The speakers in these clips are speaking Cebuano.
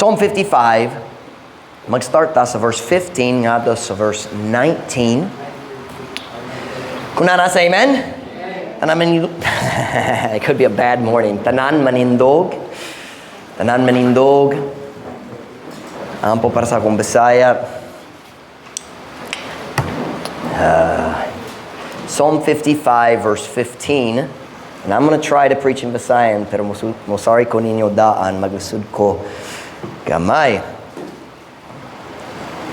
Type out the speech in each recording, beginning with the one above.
Psalm 55, mag-start ta sa verse 15 ngadto sa verse 19. Kung naa na, say amen? Tanan manindog. It could be a bad morning. Tanan manindog. Tanan manindog. Ampo para sa akong Bisaya. Psalm 55, verse 15. And I'm going to try to preach in Visayan, pero mosari ko ninyo daan, maglisod ko gamay.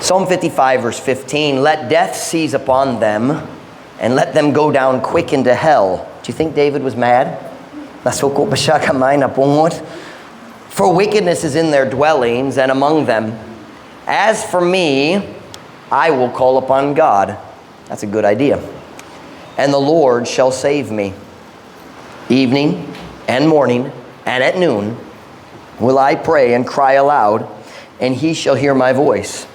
Psalm 55, verse 15. "Let death seize upon them, and let them go down quick into hell." Do you think David was mad? Nasuko ba siya gamay, napungot? "For wickedness is in their dwellings and among them. As for me, I will call upon God." That's a good idea. "And the Lord shall save me. Evening and morning and at noon will I pray and cry aloud, and he shall hear my voice.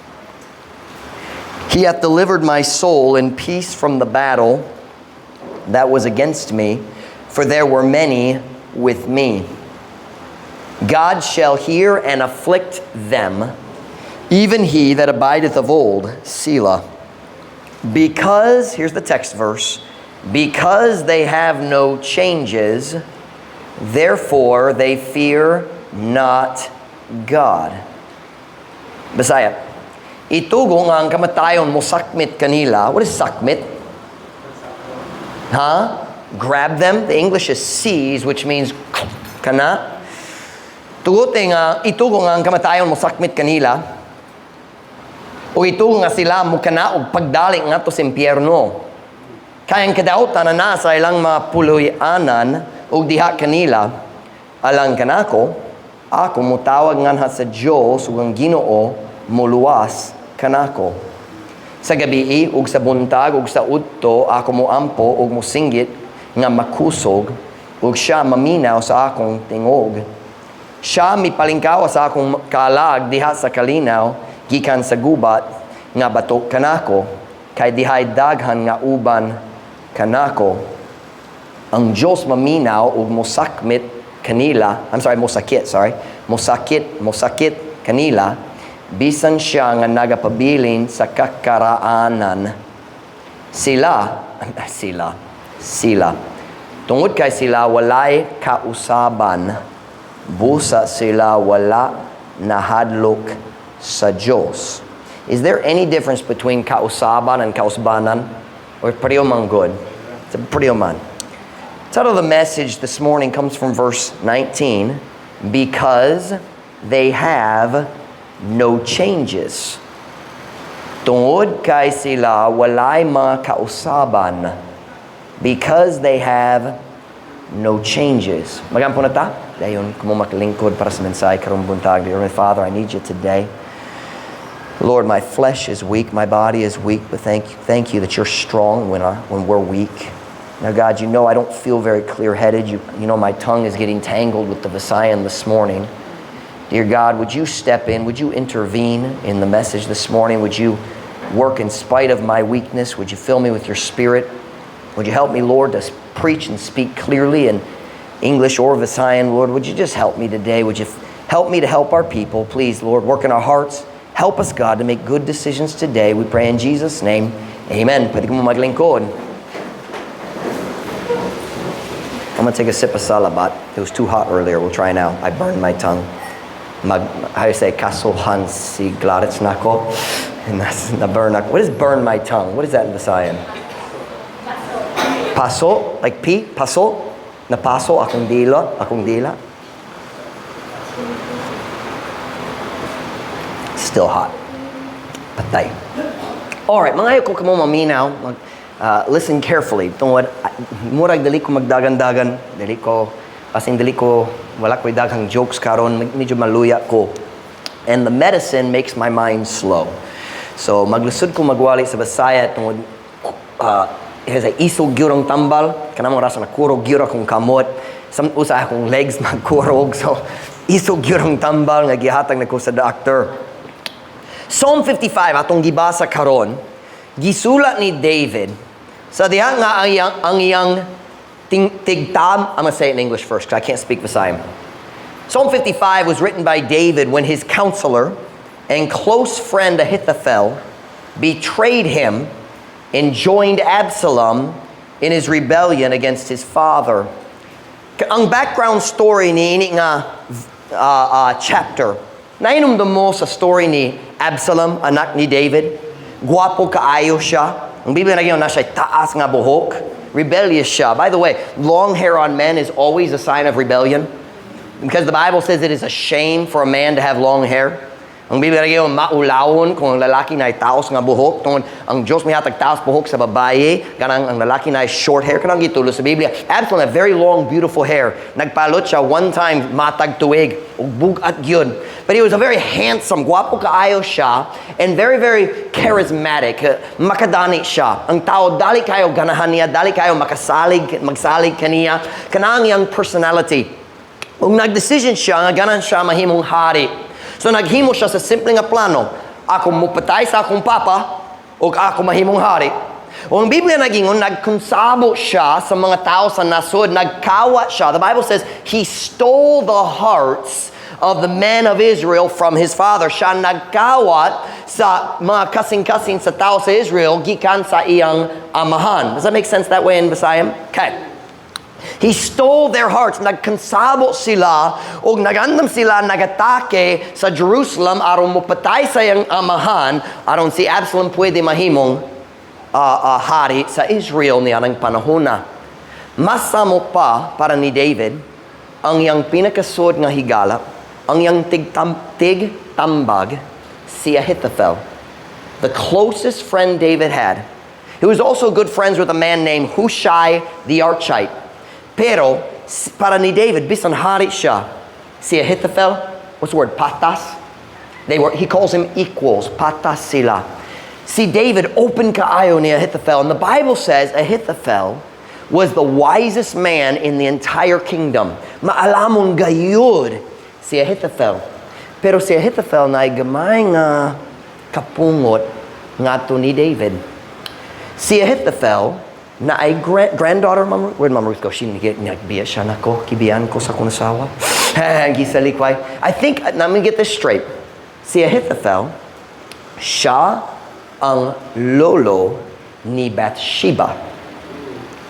He hath delivered my soul in peace from the battle that was against me, for there were many with me. God shall hear and afflict them, even he that abideth of old, Selah. Because," here's the text verse, "because they have no changes, therefore they fear not God." Bisaya. Itugo nga ang kamatayon mo sakmit kanila. What is sakmit? Huh? Grab them. The English is "seize," which means kana. Tugot nga itugo nga ang kamatayon mo sakmit kanila. O itugo nga sila mo kana og pagdali ngadto sa impyerno. Kay ang kadautan na nasa ilang mga puloy-anan ug diha kanila alang kanako, ako mutawag nganha sa Dios ug ang Ginoo moluwas kanako. Sa gabii ug sa buntag ug sa udto ako moampo ug mosinggit nga makusog ug siya maminaw sa akong tingog. Siya mipalingkawa sa akong kalag diha sa kalinaw gikan sa gubat nga batok kanako kay dihay daghan nga uban kanako. Ang Dios maminaw ug mosakmit kanila, I'm sorry, mosakit, sorry. Mosakit, mosakit kanila bisan siya nga nagapabilin sa kakaraanan. Sila, sila, sila. Tungod kay sila walay kausaban, busa sila wala nahadlok sa Diyos. Is there any difference between kausaban and kausbanan? Or pareho man gud? It's a pareho man. Title of the message this morning comes from verse 19: "Because they have no changes." Tungod kay sila walay mga kausaban. Because they have no changes. Magampo na ta? Dayon, kamo makalingkod para sa mensahe karong buntag. Dear Heavenly Father, I need you today. Lord, my flesh is weak, my body is weak, but thank you that you're strong when we're weak. Now, God, you know I don't feel very clear-headed. You know my tongue is getting tangled with the Visayan this morning. Dear God, would you step in? Would you intervene in the message this morning? Would you work in spite of my weakness? Would you fill me with your Spirit? Would you help me, Lord, to preach and speak clearly in English or Visayan? Lord, would you just help me today? Would you help me to help our people? Please, Lord, work in our hearts. Help us, God, to make good decisions today. We pray in Jesus' name. Amen. Pwede ko maglingkod. I'm going to take a sip of salabat. It was too hot earlier. We'll try now. I burned my tongue. Mag, how do you say, kasuhan si Gladys nako. And that's na burn ako. What is "burn my tongue"? What is that in Visayan? Paso? Like P? Paso? Napaso akong dila? Akong dila? Still hot. Patay. Alright, mga ko kamo maminaw, listen carefully. Tungod, murag dali ko magdagan-dagan, dali ko, kasing dali ko, wala ko'y daghang jokes karon, medyo maluya ko. And the medicine makes my mind slow. So, maglisod ko magwali sa Bisaya tungod, sa isog gyud ang tambal, kanang rasa na kurog gyud akong kamot, some usa akong legs magkurog, so isog gyud ang tambal nga gihatag nako sa doctor. Psalm 55 atong gibasa karon, gisulat ni David sa diha nga ang iyang tigtam. I'm gonna say it in English first because I can't speak Visayan. Psalm 55 was written by David when his counselor and close friend Ahithophel betrayed him and joined Absalom in his rebellion against his father. Ang background story ni ini nga chapter, nahinumdom mo sa story ni Absalom, anak ni David. Guwapo kaayo siya. Ang Biblia nag na siya taas nga buhok. Rebellious siya. By the way, long hair on men is always a sign of rebellion. Because the Bible says it is a shame for a man to have long hair. Ang Biblia nag maulawon kung ang lalaki na taos nga buhok. Tungod ang Diyos mihatag taos buhok sa babae, kanang ang lalaki na short hair, kanang gitulo sa Biblia. Absalom had very long, beautiful hair. Nagpalot siya one time matag tuig ug bug-at gyud. But he was a very handsome, gwapo kaayo siya, and very, very charismatic. Makadani siya. Ang tao, dali kayo ganahan niya, dali kayo makasalig, magsalig kaniya. Kanang iyang personality. Ug nag-decision siya nga ganahan siya mahimong hari. So naghimo siya sa simple nga plano. Ako mupatay sa akong papa ug ako mahimong hari. O ang Biblia nagingon, nagkonsabo siya sa mga tao sa nasod, nagkawat siya. The Bible says he stole the hearts of the men of Israel from his father. Siya nagkawat sa mga kasing-kasing sa tao sa Israel gikan sa iyang amahan. Does that make sense that way in Visayan? Okay. He stole their hearts. Nagkansabo sila o nagandam sila nagatake sa Jerusalem aron mopatay sa iyang amahan aron si Absalom pwede mahimong hari sa Israel niya ng panahon na. Mas samo pa para ni David ang iyang pinakasuod nga higala, ang iyang tig tambag, si Ahithophel, the closest friend David had. He was also good friends with a man named Hushai the Archite. Pero, para ni David, bisan hari siya, si Ahithophel, what's the word, patas? He calls him equals, patas sila. Si David open kaayo ni Ahithophel, and the Bible says Ahithophel was the wisest man in the entire kingdom. Maalamon gayud si Ahithophel. Pero si Ahithophel na gamay nga kapungot ngadto ni David. Si Ahithophel na ay granddaughter, Mama Ruth. Where'd Mama Ruth go? She nagbiya siya nako. Gibiyan ko sa akong asawa. Gisalikway. I think, let me get this straight. Si Ahithophel, siya ang lolo ni Bathsheba.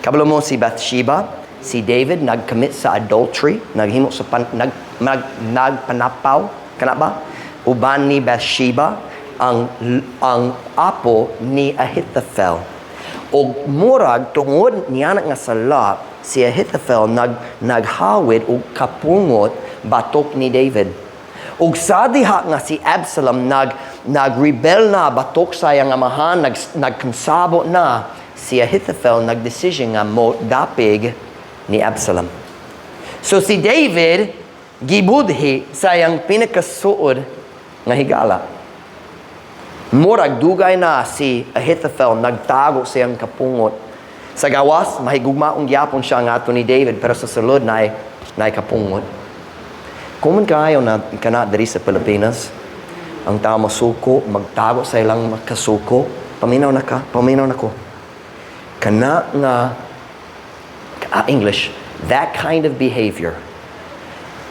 Kabalo mo si Bathsheba, si David nag-commit sa adultery, naghimo sa pan, nag, nag, nagpanapaw, kana ba? Uban ni Bathsheba ang apo ni Ahithophel. Og murag tungod niya nga sala, si Ahithophel naghawid og kapungot batok ni David. Ug sa diha nga si Absalom nagrebel na batok sa iyang amahan, nagkonsabo na si Ahithophel, nagdesisyon nga mo dapig ni Absalom. So si David gibudhi sa iyang pinakasuod nga higala. Murag dugay na si Ahithophel nagtago sa iyang kapungot. Sa gawas, mahigugmaong gyapon siya ngadto ni David, pero sa sulod naay kapungot. Common kaayo na kana diri sa Pilipinas. Ang tao masuko, magtago sa ilang makasuko. Paminaw na ka, paminaw na ko. Kana nga, English, that kind of behavior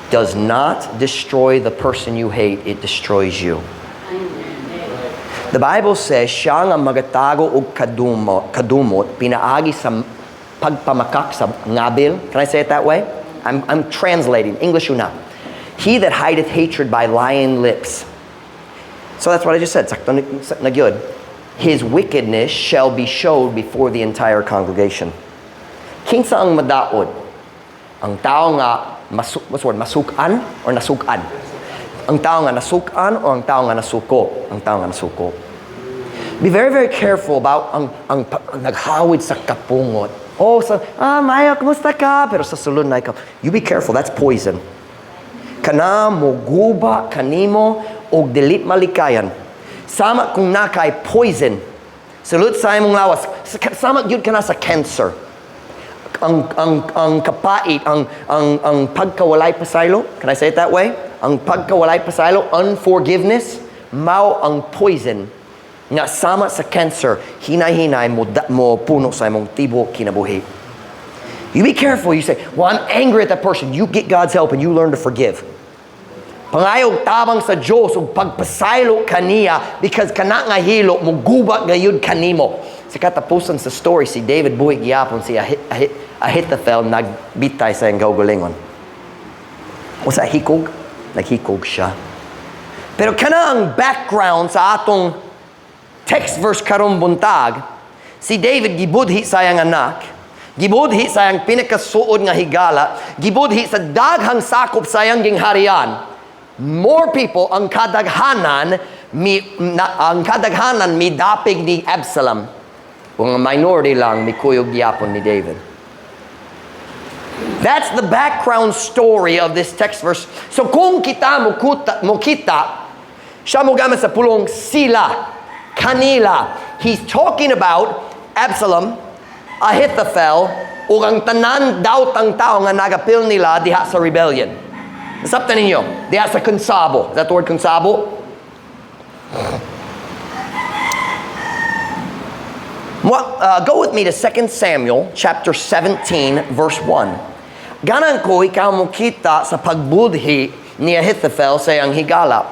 does not destroy the person you hate, it destroys you. The Bible says, siya nga magatago og kadumot, pinaagi sa pagpamakak sa ngabil. Can I say it that way? I'm translating. English una. He that hideth hatred by lying lips. So that's what I just said. Sakto na gyud. His wickedness shall be showed before the entire congregation. Kinsa ang madaod? Ang tao nga what's the word? Masukan or nasukan? Ang tao nga nasukan o ang tao nga nasuko? Ang tao nga nasuko. Be very, very careful about ang naghawid sa kapungot. Oh, sa, Maya, kumusta ka? Pero sa sulod na ikaw, you be careful, that's poison. Kana moguba kanimo og dili malikayan. Sama kung nakay poison. Sulod sa imong lawas. Sama gyud kana sa cancer. Ang kapait, ang pagkawalay pasaylo, can I say it that way? Ang pagkawalay pasaylo, unforgiveness, mao ang poison nga sama sa cancer, hinay-hinay mo puno sa imong tibuok kinabuhi. You be careful. You say, "Well, I'm angry at that person." You get God's help and you learn to forgive. Pangayog tabang sa Dios ug pagpasaylo kaniya because kana nga hilo muguba gayud kanimo. Sa katapusan sa story, si David buhi gihapon, si Ahithophel nagbitay sa iyang kaugalingon. O sa hikog, naghikog siya. Pero kana ang background sa atong text verse karong buntag. Si David gibudhi sa iyang anak, gibudhi sa iyang pinakasuod nga higala, gibudhi sa daghang sakop sa iyang gingharian. More people, ang kadaghanan midapig ni Absalom. Kung ang minority lang mikuyog gyapon ni David. That's the background story of this text verse. So kung kita mokita, siya mo gamit sa pulong "sila", "kanila". He's talking about Absalom, Ahithophel, ug ang tanan daw tang tao nga nagapil nila diha sa rebellion. Nasabtan ninyo, diha sa konsabo. Is that the word, konsabo? Go with me to 2 Samuel chapter 17 verse 1. Ganan ko ikaw mo kita sa pagbudhi ni Ahithophel sa iyang higala.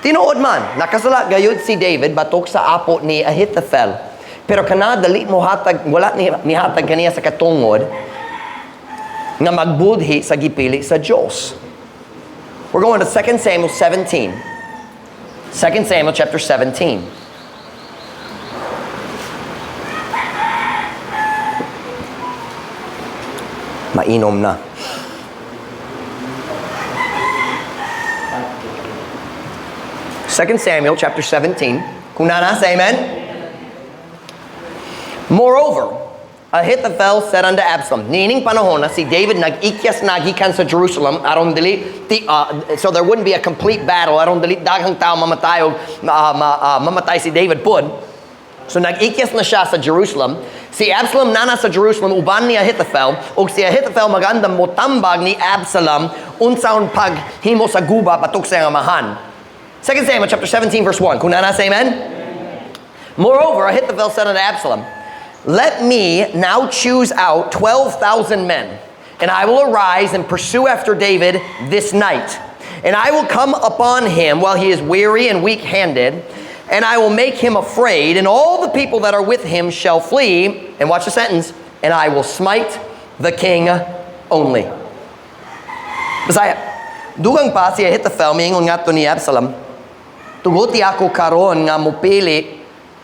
Tinuod man, nakasala gayud si David batok sa apo ni Ahithophel. Pero kana dali mo hatag, wala ni mihatag kaniya sa katungod nga magbudhi sa gipili sa Dios. We're going to 2 Samuel 17. 2 Samuel chapter 17. Mainom na. 2 Samuel chapter 17. Kung naa na, say amen. Moreover, Ahithophel said unto Absalom, niining panahon na si David nag-ikyas na gikan sa Jerusalem aron dili ti, so there wouldn't be a complete battle, aron dili daghang tao mamatay og mamatay si David pud. So nag-ikyas na siya sa Jerusalem. Si Absalom nana sa Jerusalem uban ni Ahithophel, ug si Ahithophel magandam motambag ni Absalom unsaon paghimo sa guba batok sa iyang amahan. 2 Samuel chapter 17 verse 1. Kung naa na, say amen. Moreover, Ahithophel said unto Absalom, "Let me now choose out 12,000 men, and I will arise and pursue after David this night. And I will come upon him while he is weary and weak handed, and I will make him afraid, and all the people that are with him shall flee." And watch the sentence, "And I will smite the king only." Bisaya. Dugang pa si Ahithophel miingon ngadto ni Absalom, "Tuguti ako karon nga mupili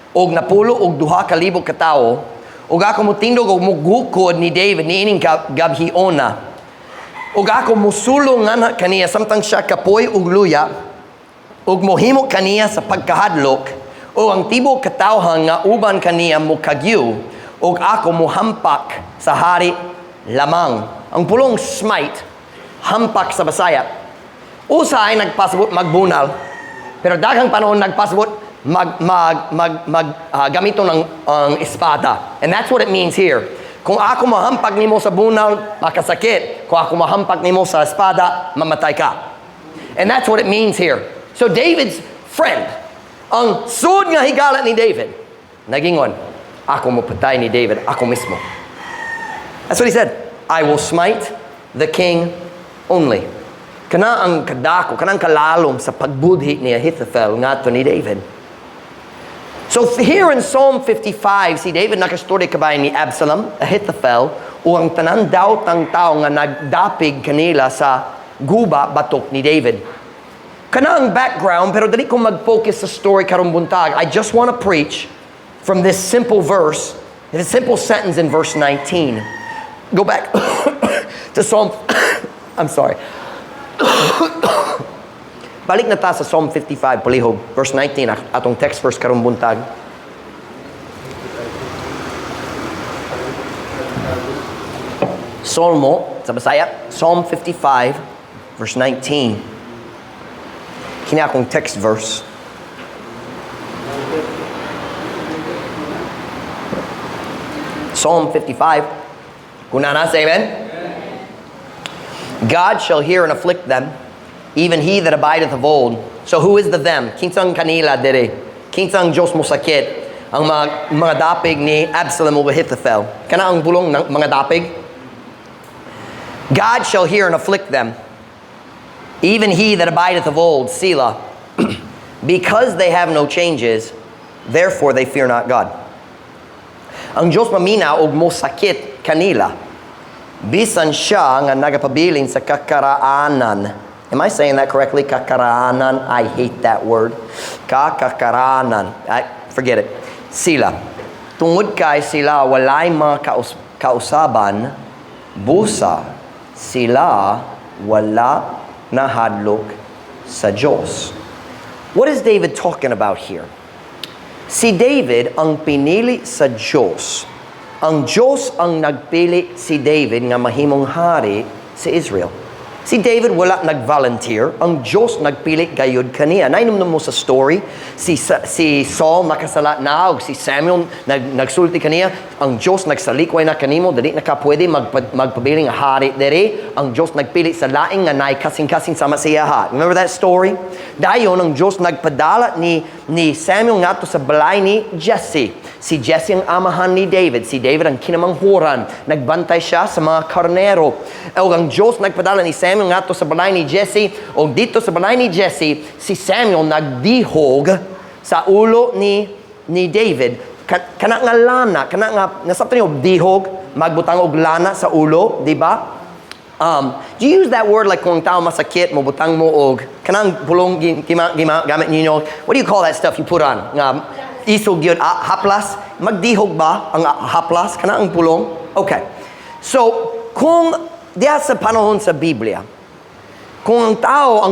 og 12,000 ka tawo ug ako motindog og mugukod ni David niining gabhiona. Ug ako musulong nganha kaniya samtang siya kapoy ug luya ug mohimo kaniya sa pagkahadlok, ug ang tibuok katawhan nga uban kaniya mokagyu, ug ako mohampak sa hari lamang." Ang pulong "smite", "hampak" sa Bisaya. Usahay nagpasabot magbunal, pero daghang panahon nagpasabot mag mag mag mag gamito ng ang espada. And that's what it means here. Kung ako mahampak nimo sa bunal, makasakit. Kung ako mahampak nimo sa espada, mamatay ka. And that's what it means here. So David's friend, ang suod nga higala ni David, nagingon, "Ako mo patay ni David, ako mismo." That's what he said. "I will smite the king only." Kana ang kadako, kanang kalalom sa pagbudhi ni Ahithophel ngadto ni David. So here in Psalm 55, si David nakastorya kabay ni Absalom, Ahithophel, o ang tanan daw tang tao nga nagdapig kanila sa guba batok ni David. Kana ang background, pero dali ko mag-focus sa story karong buntag. I just want to preach from this simple verse, this simple sentence in verse 19. Go back to Psalm, I'm sorry. Balik na ta sa Psalm 55, palihog, verse 19, atong text verse karong buntag. Solmo, sa Bisaya, Psalm 55, verse 19. Kini akong text verse. Psalm 55. Kung naa na, say amen. God shall hear and afflict them, even he that abideth of old. So who is the "them"? Kinsang "kanila" dire? Kinsang Diyos mo sakit? Ang mga dapig ni Absalom ug Ahithophel. Kana ang bulong ng mga dapig. God shall hear and afflict them. Even he that abideth of old, Selah, because they have no changes, therefore they fear not God. Ang Diyos maminaw og mosakit kanila, bisan siya nga nagapabilin sa kakaraanan. Am I saying that correctly? Kakaraanan. I hate that word. Kakakaranan. Forget it. Sila. Tungod kay sila walay mga kausaban, busa sila wala nahadlok sa Diyos. What is David talking about here? Si David ang pinili sa Diyos. Ang Diyos ang nagpili si David nga mahimong hari sa Israel. Si David wala nag-volunteer. Ang Diyos nagpili gayud kaniya. Nainumdum mo sa story, si Saul nakasala na, og si Samuel nagsulti kaniya. Ang Diyos nagsalikway na kanimo, dili na ka pwede magpabiling hari diri. Ang Diyos nagpili sa laing nga naay kasing-kasing sama sa iyaha. Remember that story? Dayon ang Diyos nagpadala ni Samuel ngadto sa balay ni Jesse. Si Jesse ang amahan ni David. Si David ang kinamanghuran. Nagbantay siya sa mga karnero. O ang Diyos nagpadala ni Samuel ngadto sa balay ni Jesse. O dito sa balay ni Jesse, si Samuel nagdihog sa ulo ni David. Kana nga lana, kana nga, nasabtan niyo dihog, magbutang og lana sa ulo, di ba? Do you use that word like kung tao masakit, mo butang mo og kanang pulong gamit ninyo? What do you call that stuff you put on? Nga isog yun, haplas? Magdihog ba ang haplas? Kana ang pulong? Okay. So, kung diha sa panahon sa Biblia, kung ang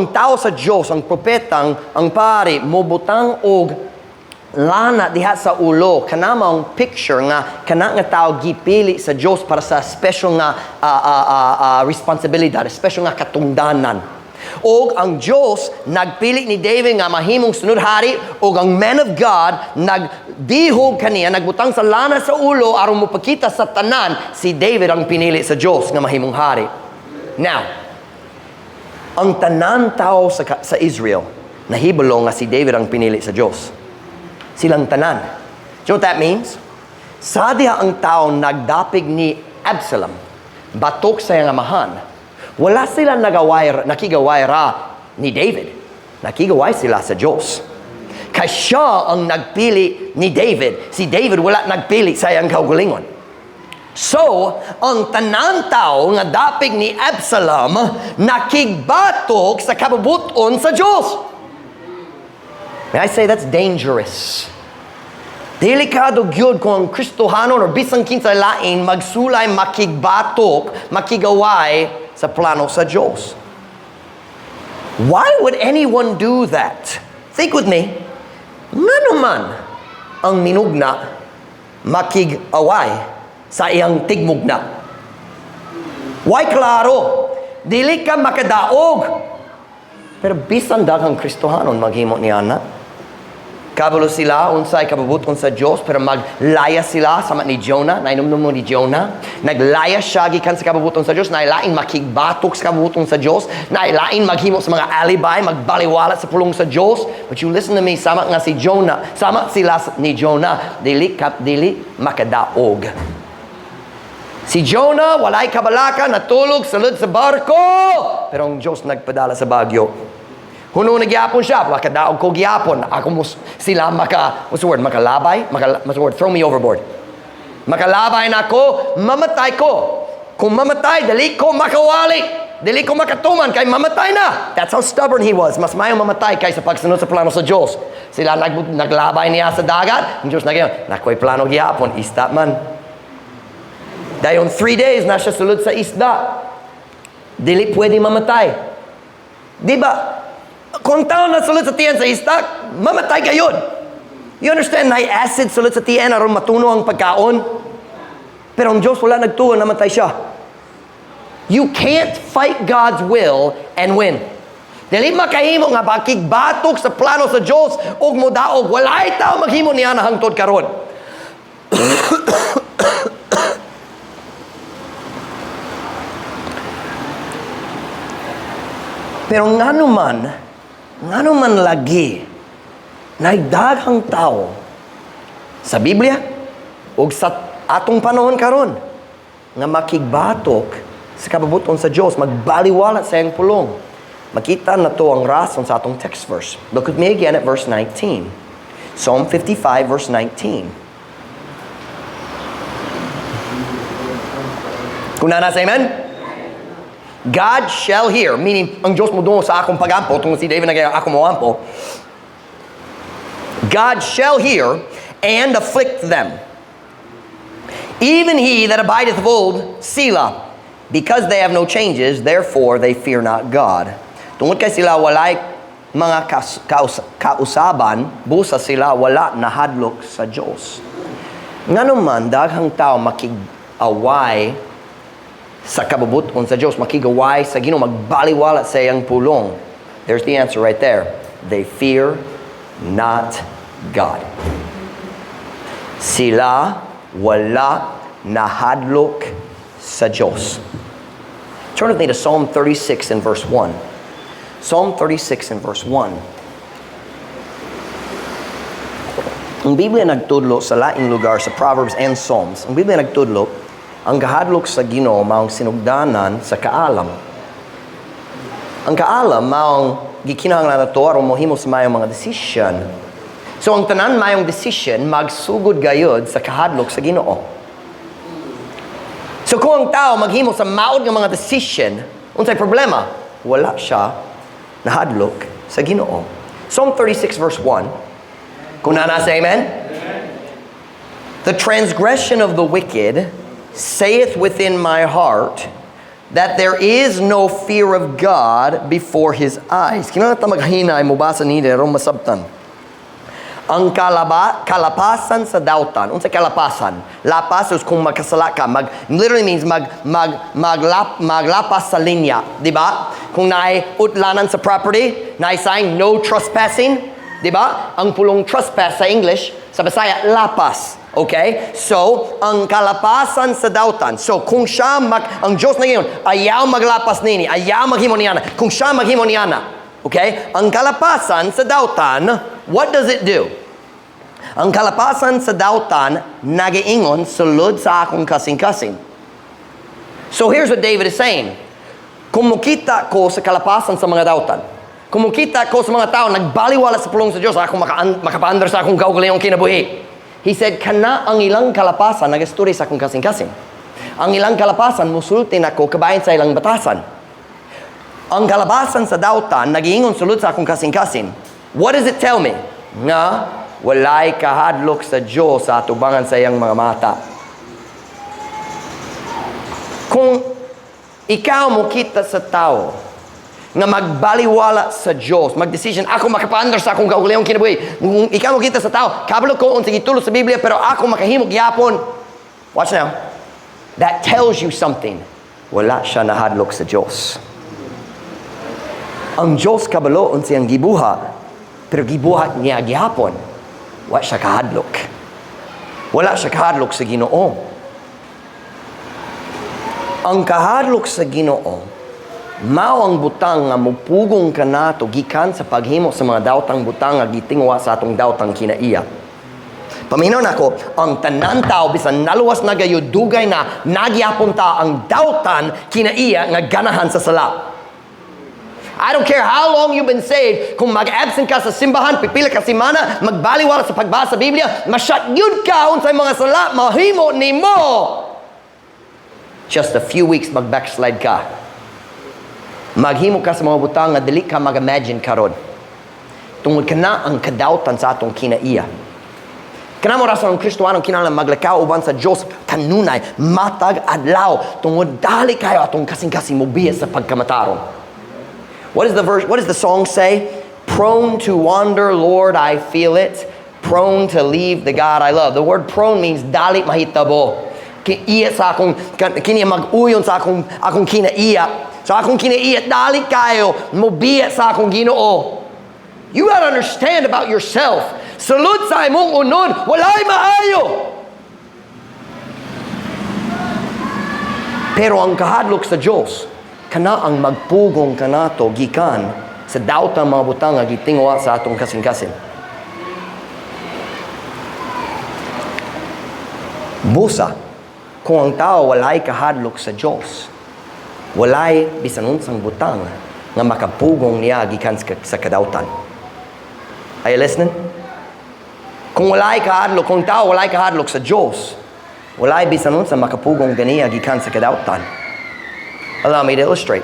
tao sa Diyos, ang propetang, ang pari, mobutang og lana diha sa ulo, kana maong picture nga kana nga tao gipili sa Dios para sa special nga responsibilidad, special nga katungdanan. Og ang Dios nagpili ni David nga mahimong sunod hari, og ang man of God nagdihog kaniya, nagbutang sa lana sa ulo aron mopakita sa tanan si David ang pinili sa Dios nga mahimong hari. Now, ang tanan tao sa Israel nahibalo nga si David ang pinili sa Dios. Silang tanan. Do you know what that means? Sa diha ang tao nagdapig ni Absalom, batok sa iyang amahan, wala sila nagaway, nakigaway ra ni David. Nakigaway sila sa Diyos. Kay siya ang nagpili ni David. Si David wala nagpili sa iyang kaugalingon. So, ang tanan tao nga dapig ni Absalom nakigbatok sa kabubuton sa Diyos. May I say that's dangerous? Delikado gyud kung ang Kristohanon or bisan kinsa lain magsulay makigbatok, makigaway sa plano sa Diyos. Why would anyone do that? Think with me. Ngano man ang minugna makig-away sa iyang tigmugna? Why klaro? Dili ka makadaog. Pero bisan daghang Kristohanon maghimo niana. Kabalo sila unsay kabubuton sa Dios, pero maglaya sila sama ni Jonah. Nainumdum mo ni Jonah? Naglaya siya gikan sa kabubuton sa Dios, nailain makigbatok sa kabubuton sa Dios, nailain maghimo sa mga alibi, magbaliwala sa pulong sa Dios. But you listen to me, sama nga si Jonah, sama sila ni Jonah, dili kap dili makadaog. Si Jonah, walay kabalaka, natulog sulod sa barko. Pero ang Diyos nagpadala sa bagyo. Huno na gyapon siya, makadaog ko gyapon. Ako mo sila maka, what's the word, makalabay? Maka, what's the word? Throw me overboard. Makalabay na ako, mamatay ko. Kung mamatay, dali ko makawali. Dili ko makatuman, kay mamatay na. That's how stubborn he was. Mas mayo mamatay kaysa pagsunod sa plano sa Diyos. Sila naglabay niya sa dagat. Ang Diyos nagyan, nakoy plano gyapon, isda man. Dayon 3 days na siya sulod sa isda. Dili pwede mamatay. Di ba? Kung tao na sulod sa tiyan sa isda, mamatay kayo. You understand, na acid sulod sa tiyan aron matuno ang pagkaon. Pero ang Diyos wala nagtuon, namatay siya. You can't fight God's will and win. Dili makahimo nga makigbatok sa plano sa Diyos ug modaog. Walay tao maghimo niya na hangtod karon. Pero ngano man lagi naay daghang tao sa Biblia ug sa atong panahon karon nga makigbatok sa kabubuton sa Dios, magbaliwala sa iyang pulong? Makita nato ang rason sa atong text verse. Look with me again at verse 19. Psalm 55, verse 19. Kung naa na, say amen? God shall hear, meaning, ang Diyos modungog sa akong pagampo, tungod si David nag ako moampo. God shall hear and afflict them. Even he that abideth of old, Selah. Because they have no changes, therefore they fear not God. Tungod kay sila walay mga kausaban, busa sila wala nahadlok sa Diyos. Ngano man daghang tao makig-away sa kabubuton sa Diyos, makig-away sa Ginoo, magbaliwala sa iyang pulong? There's the answer right there. They fear not God. Sila wala nahadlok sa Diyos. Turn with me to Psalm 36 and verse 1. Psalm 36 and verse 1. Ang Biblia nagtudlo sa laing lugar sa Proverbs and Psalms. Ang Biblia nagtudlo, ang kahadlok sa Ginoo maong sinugdanan sa kaalam. Ang kaalam maong gikinahanglan nato aron mohimo sa mayong mga decision. So ang tanan mayong decision magsugod gayud sa kahadlok sa Ginoo. So kung ang tao maghimo sa maod nga mga decision, unsay problema? Wala siya nahadlok sa Ginoo. Psalm 36 verse 1. Kung naa na, say amen? The transgression of the wicked saith within my heart that there is no fear of God before his eyes. Kinahanglan ta maghinay mobasa ni aron masabtan. Ang kalapasan sa dautan. Unsa kalapasan? Lapas is kung magkasala ka. Literally means maglapas sa linya. Di ba? Kung naay utlanan sa property, naay sign, "No trespassing." Di ba? Ang pulong trespass sa English, sa Bisaya, lapas. Okay? So, ang kalapasan sa dautan. So, kung siya, ang Diyos na ngayon, ayaw maglapas nini, ayaw maghimo niana. Kung siya maghimo niana, okay? Ang kalapasan sa dautan, what does it do? Ang kalapasan sa dautan, nagiingon sulod sa akong kasing-kasing. So here's what David is saying. Kung mukita ko sa kalapasan sa mga dautan, kung mukita ko sa mga tao, nagbaliwala sa pulong sa Diyos, ako makapaandar sa akong kaugalingong kinabuhi. He said, kana ang ilang kalapasan, nagastorya sa akong kasing-kasing. Ang ilang kalapasan, musulti nako kabahin sa ilang batasan. Ang kalapasan sa dautan, nagiingon sulod sa akong kasing-kasing. What does it tell me? Nga, walay kahadlok sa Diyos sa atubangan sa iyang mga mata. Kung ikaw mo kita sa tao nga magbaliwala sa Diyos, magdesisyon, ako makapaandar sa akong kaugalingong kinabuhi. Kung ikaw mo kita sa tao, kabalo ko unsay gitulo sa Biblia, pero ako makahimo gyapon. Watch now. That tells you something. Wala siya nahadlok sa Diyos. Ang Diyos kabalo unsay ang gibuhat, pero gibuhat niya gihapon. Wala siya kahadlok. Wala siya kahadlok sa Ginoo. Ang kahadlok sa Ginoo, mao ang butang nga mupugong kanato gikan sa paghimo sa mga dawtang butang nga gitingwa sa atong dawtang kinaiya. Paminaw nako, ang tanan tao bisan naluwas na gayud dugay na nagyapon ta ang dawtan kinaiya nga ganahan sa sala. I don't care how long you've been saved, kung mag-absent ka sa simbahan, pipila ka semana, magbaliwala sa pagbasa sa Biblia, masyat yun ka unsay mga sala, mahimo nimo. Just a few weeks mag-backslide ka. Maghimo ka sa mga butang nga dili ka mag-imagine karon. Tungod kana ang kadawtan sa atong kinaiya. Kana mo rason ang Kristohanong kinahanglan maglakaw uban sa Dios kanunay matag adlaw tungod dali kayo atong kasing-kasing mobiya sa pagkamataron. What is the verse? What does the song say? "Prone to wander, Lord, I feel it. Prone to leave the God I love." The word "prone" means dali mahitabo. Iya sa akong kini mag-uyon sa akong kinaiya. Sa akong kinaiya dali kayo mobiya sa akong Ginoo. You gotta understand about yourself. Sulod sa imong unod, walay maayo. Pero ang kahadlok sa Dios, kana ang magpugong kanato gikan sa dawtang mga butang nga gitingwa sa atong kasing-kasing. Busa, kung ang tao walay kahadlok sa Dios, walay bisan unsang butang Nga makapugong niya gikan sa kadawtan. Are you listening? Kung walay kahadlok, kung tao walay kahadlok sa Diyos, walay bisan unsa makapugong ganiya gikan sa kadawtan. Allow me to illustrate.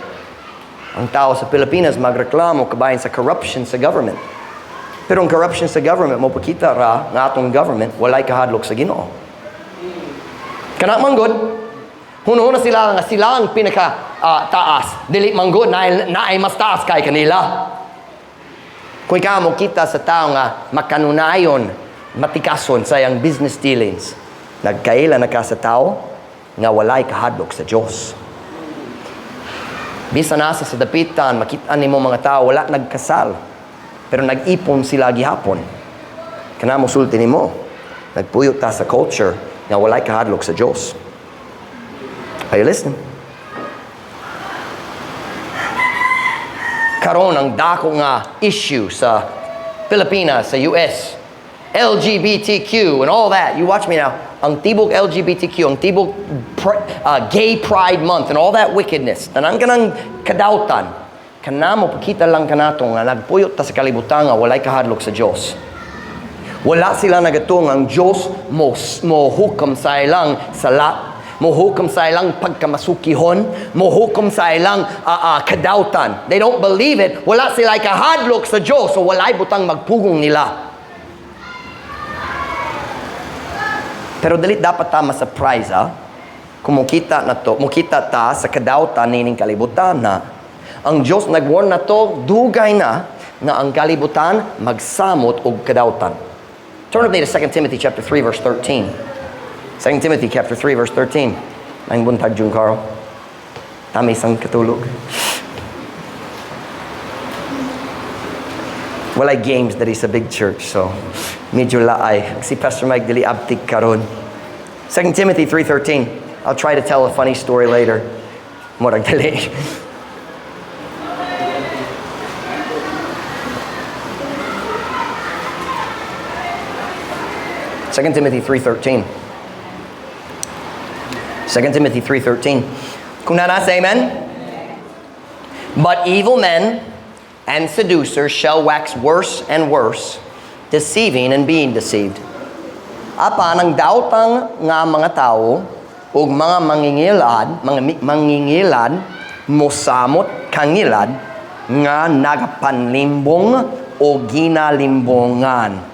Ang tao sa Pilipinas magreklamo kabahin sa corruption sa government. Pero ang corruption sa government, mopakita ra nga atong government walay kahadlok sa Ginoo. Kana man gud, hunahuna sila nga sila ang pinaka taas. Dili man gud na naay mas taas kay kanila. Kung ikaw mo kita sa tao nga makanunayon, matikason sa iyang business dealings, nagkaila na ka sa tao nga walay kahadlok sa Diyos. Bisan nasa sa dapitan, makita nimo mga tao wala nagkasal, pero nag-ipon sila gihapon. Kana mo sulti nimo, nagpuyo ta sa culture nga walay kahadlok sa Diyos. Are you listening? Karon ang dako nga issue sa Pilipinas, sa US, LGBTQ and all that. You watch me now. Ang tibok LGBTQ, ang tibok Gay Pride Month and all that wickedness. Tanan kanang kadawtan. Kana mo pakita lang kanato nga nagpuyot ta sa kalibutan nga walay kahadlok sa Dios. Wala sila nagatuo nga ang Dios mo hukom sa ilang sala, mohukom sa ilang pagkamasukihon, mohukom sa ilang kadawtan. They don't believe it. Wala sila kahadlok sa Dios, so walay butang magpugong nila. Pero dili dapat ta ma-surprise kung mukita na to, mukita ta sa kadawtan nining kalibutan na. Ang Dios nag-warn na to, dugay na nga ang kalibutan magsamot og kadawtan. Turn with me to 2 Timothy chapter 3 verse 13. 2 Timothy chapter 3 verse 13. Ang buntag June Carl. Tami sang katulog. Walay games diri sa big church, so medyo laay. Si Pastor Mike dili abtik karon. 2 Timothy 3:13. I'll try to tell a funny story later. Murag dili. 2 Timothy 3:13. 2 Timothy 3:13. Kung naa na, say amen. "But evil men and seducers shall wax worse and worse, deceiving and being deceived." Apan ang daotang nga mga tao ug mga mangingilad, mga mangingilad mosamot kangilad nga nagapanlimbong o ginalimbongan.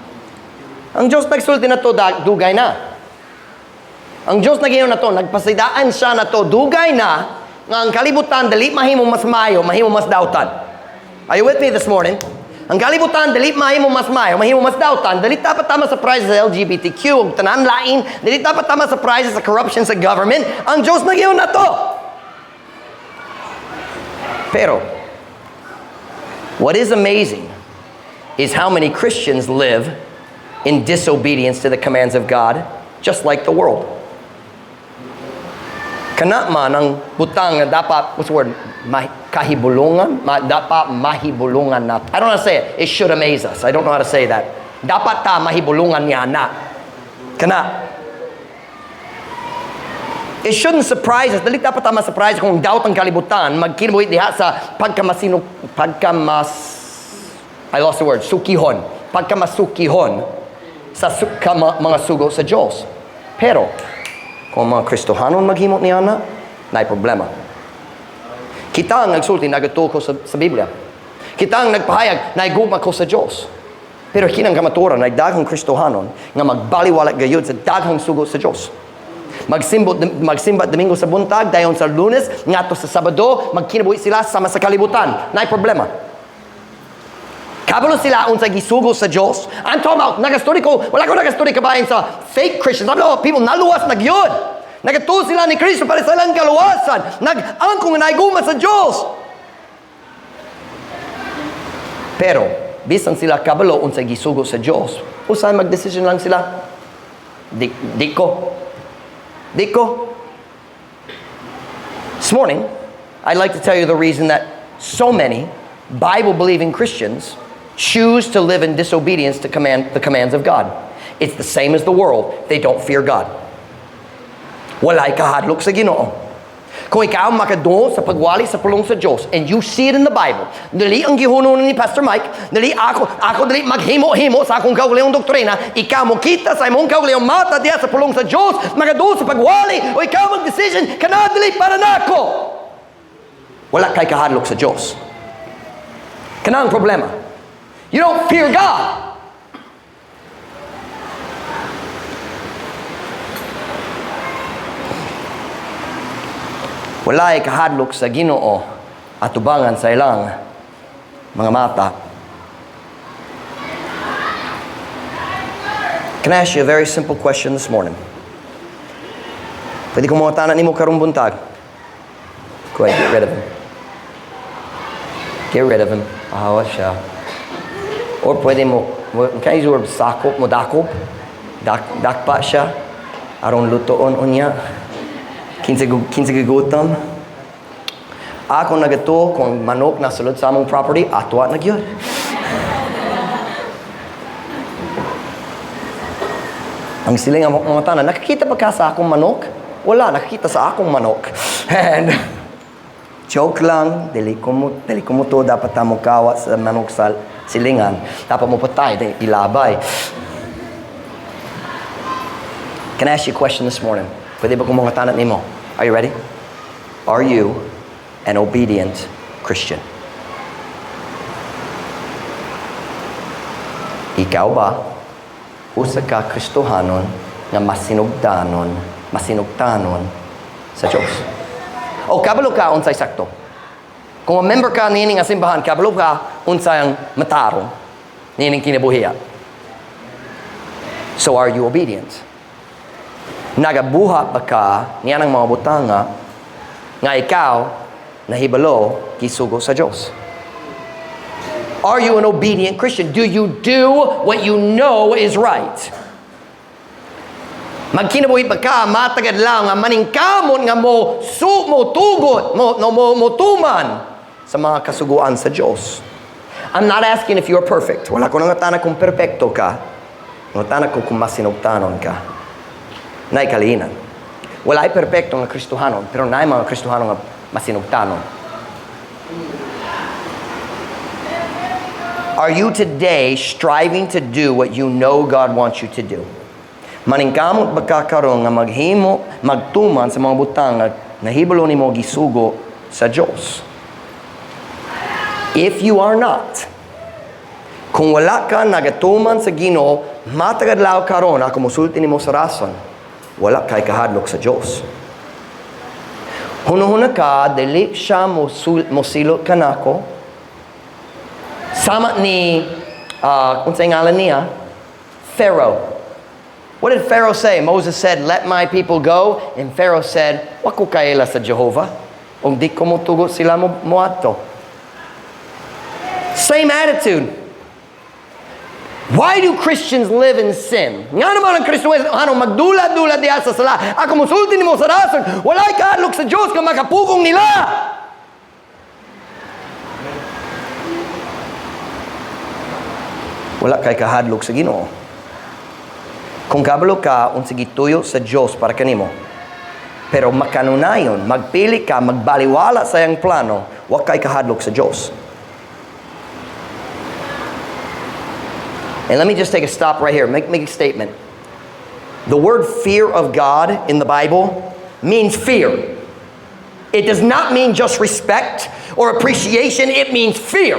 Ang Diyos nagsulti na to dugay na. Ang Diyos nag-ingon na to, nagpasidaan siya na to, dugay na, nga ang kalibutan dili mahimo mas maayo, mahimo mas dautan. Are you with me this morning? Ang kalibutan dili mahimo mas maayo, mahimo mas dautan. Dili dapat ta ma-surprise sa LGBTQ ug tanan lain, dili dapat ta ma-surprise sa corruption sa government. Ang Diyos nag-ingon na to. Pero what is amazing is how many Christians live in disobedience to the commands of God, just like the world. Kana man ang butang nga dapat, what's the word? Kahibulungan? Dapat mahibulungan na. I don't know how to say it. It should amaze us. I don't know how to say that. Dapat ta mahibulungan niya na. Kana. It shouldn't surprise us. Dili dapat ta ma-surprise kung daot ang kalibutan magkinabuhi diha sa pagkamasinuk, pagkamas, I lost the word, sukihon. Pagkamasukihon sa mga sugo sa Diyos. Pero kung ang mga Kristohanon maghimo niya na, naay problema. Kita ang nagsulti, nagatuo ko sa Biblia. Kita ang nagpahayag, naigugma ko sa Diyos. Pero kinang kamatuoran, ay daghang Kristohanon nga magbaliwala gayud sa daghang sugo sa Diyos. Magsimba Domingo sa buntag, dayon sa Lunes, ngadto sa Sabado, magkinabuhi sila sama sa kalibutan. Naay problema. Kabalo sila unsa gisugo sa Diyos. I'm talking about, nagastory ko, wala ko nagastory kabahin sa fake Christians. I'm talking about people naluwas na gyud. Nagatuo sila ni Kristo para sa ilang kaluwasan. Nag-angkong nga naiguma sa Diyos. Pero bisan sila kabalo unsa gisugo sa Diyos, usahay magdesisyon lang sila. Di, di ko. Di ko. This morning, I'd like to tell you the reason that so many Bible-believing Christians choose to live in disobedience to the commands of God. It's the same as the world. They don't fear God. Walay kahadlok sa Ginoo. Kung ikaw makaduol sa pagwali sa pulong sa Diyos, and you see it in the Bible, dili ang gihunon ni Pastor Mike, dili ako dili maghimo-himo sa akong kaugalingong doktrina, ikaw mo kita sa imong kaugalingong mata diya sa pulong sa Diyos, makaduol sa pagwali, o ikaw mag-decision, kana dili para nako. Wala kay kahadlok sa Diyos. Kana ang problema. You don't fear God. Walay kahadlok sa Ginoo atubangan sa ilang mga mata. Can I ask you a very simple question this morning? Pwede ko mangutana nimo karong buntag? Go ahead, get rid of him. Get rid of him. Ahawa siya. Or pwede mo, can I use the word sakop, mo dakop? Dakpa siya. Aron lutoon unya. Kinsa gigutom. Ako nagatuo kung manok na sulod sa among property, atwa na gyud. Ang siling ang mga tanan, nakakita pa ka sa akong manok? Wala, nakakita sa akong manok. And joke lang, dili ko mo to dapat ta mo kawat sa manok sa silingan. Dapat mo patay, di, ilabay. Can I ask you a question this morning? Pwede ba kong mangutana nimo? Are you ready? Are you an obedient Christian? Ikaw ba usa ka Kristohanon nga masinugtanon sa Diyos? O kabalo ka unsay sakto. Kung member ka niini nga simbahan, kabalo ka unsay ang matarong niining kinabuhiya. So are you obedient? Nagabuhat ba ka niya ng mga butanga nga ikaw nahibalo gisugo sa Diyos? Are you an obedient Christian? Do you do what you know is right? Magkinabuhi ba ka, matag adlaw nga maningkamot nga mo su mo tugot mo no mo mo tuman sa mga kasuguan sa Diyos? I'm not asking if you're perfect. Wala ko nangutana kung perpekto ka. Nangutana ko kung masinugtanon ka. Naay kalihinan. Wala'y perpekto nga Kristohanon, pero naay mga Kristohanon nga masinugtanon. Are you today striving to do what you know God wants you to do? Maningkamot ba ka karon nga maghimo, magtuman sa mga butang nga nahibalo nimo gisugo sa Dios? If you are not, kung wala ka nagatuman sa Ginoo, matag adlaw karon ako musulti nimo sa rason, wala kay kahadlok sa Dios. Hunahuna ka, dili siya mosilot kanako. Sama ni, unsay ngalan niya? Pharaoh. What did Pharaoh say? Moses said, "Let my people go." And Pharaoh said, "Wa ko kaila sa Jehovah. Ug di ko motugot sila mo moadto." Same attitude. Why do Christians live in sin? Nga naman ang Kristohano magdula-dula diha sa sala. Ako musulti nimo sa rason, walay kahadlok sa Diyos nga makapugong nila. Wala kay kahadlok sa Ginoo. Kung kabalo ka unsa gituyo sa Dios para kanimo, pero makanunayon, magpili ka, magbaliwala sa iyang plano, wa kay kahadlok sa Dios. And let me just take a stop right here. Make a statement. The word "fear of God" in the Bible means fear. It does not mean just respect or appreciation. It means fear.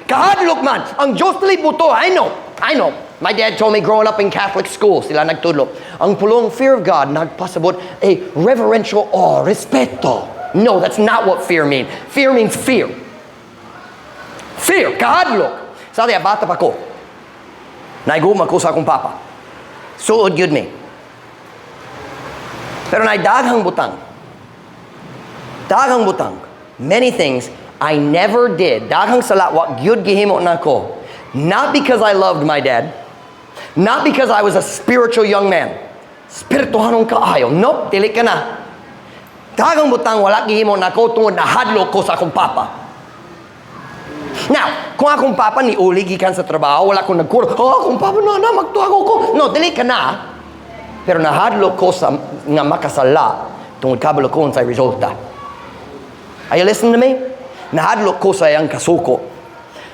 Kahadlok man. Ang Diyos dili buto. I know. I know. My dad told me growing up in Catholic school, sila nagtudlo. Ang pulong "fear of God" nagpasabot a reverential awe, respeto. No, that's not what fear means. Fear means fear. Fear, kahadlok. Sa bata pa ko, naiguma ko sa akong papa. Suod yun mi. Pero naay daghang butang. Daghang butang. Many things I never did. Daghang sala wa gyud gihimo nako. Not because I loved my dad. Not because I was a spiritual young man. Spirituhanon kaayo. Nope, dili ka na. Daghang butang wala gihimo nako tungod nahadlok ko sa akong papa. Now, kung akong papa ni uli gikan sa trabaho, wala akong nagkuro, "Oh, akong papa na, na, magtuwag ko." No, dili ka na. Pero nahadlok ko sa nga makasala tungod kabalo ko sa resulta. Are you listening to me? Nahadlok ko sa iyang kasuko.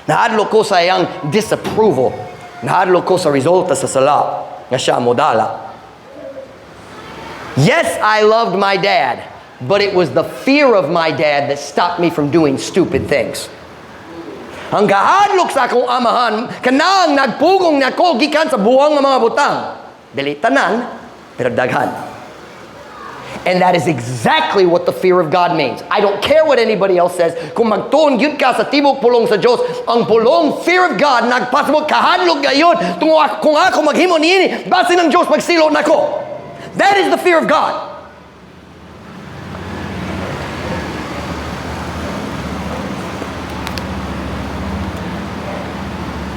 Nahadlok ko sa iyang disapproval. Nahadlok ko sa resulta sa sala nga siya modala. Yes, I loved my dad, but it was the fear of my dad that stopped me from doing stupid things. Ang kahadlok sa akong amahan, kanang nagpugong nako gikan sa buwang nga mga butang. Dili tanan, pero daghan. And that is exactly what the fear of God means. I don't care what anybody else says. Kung magtuon gyud ka sa tibok pulong sa Dios, ang pulong fear of God nagpasabot kahadlok gayud tungod kung ako maghimo niini, basin ang Dios magsilot nako. That is the fear of God.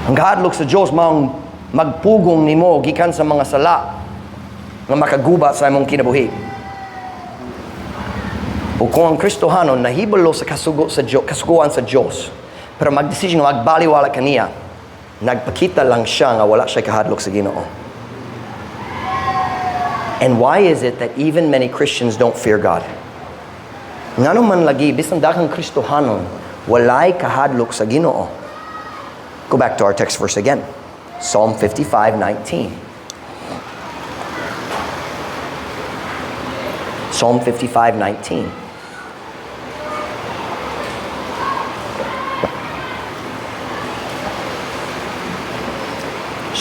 Ang kahadlok sa Dios maong magpugong nimo gikan sa mga sala nga makaguba sa imong kinabuhi. O kung ang Kristohanon nahibalo sa kasugo sa Dios, kasuguan sa Dios, pero magdesisyon nga magbaliwala kaniya, nagpakita lang siya nga wala siya kahadlok sa Ginoo. And why is it that even many Christians don't fear God? Ngano man lagi bisan daghang Kristohanon walay kahadlok sa Ginoo? Go back to our text verse again. Psalm 55:19. Psalm 55:19.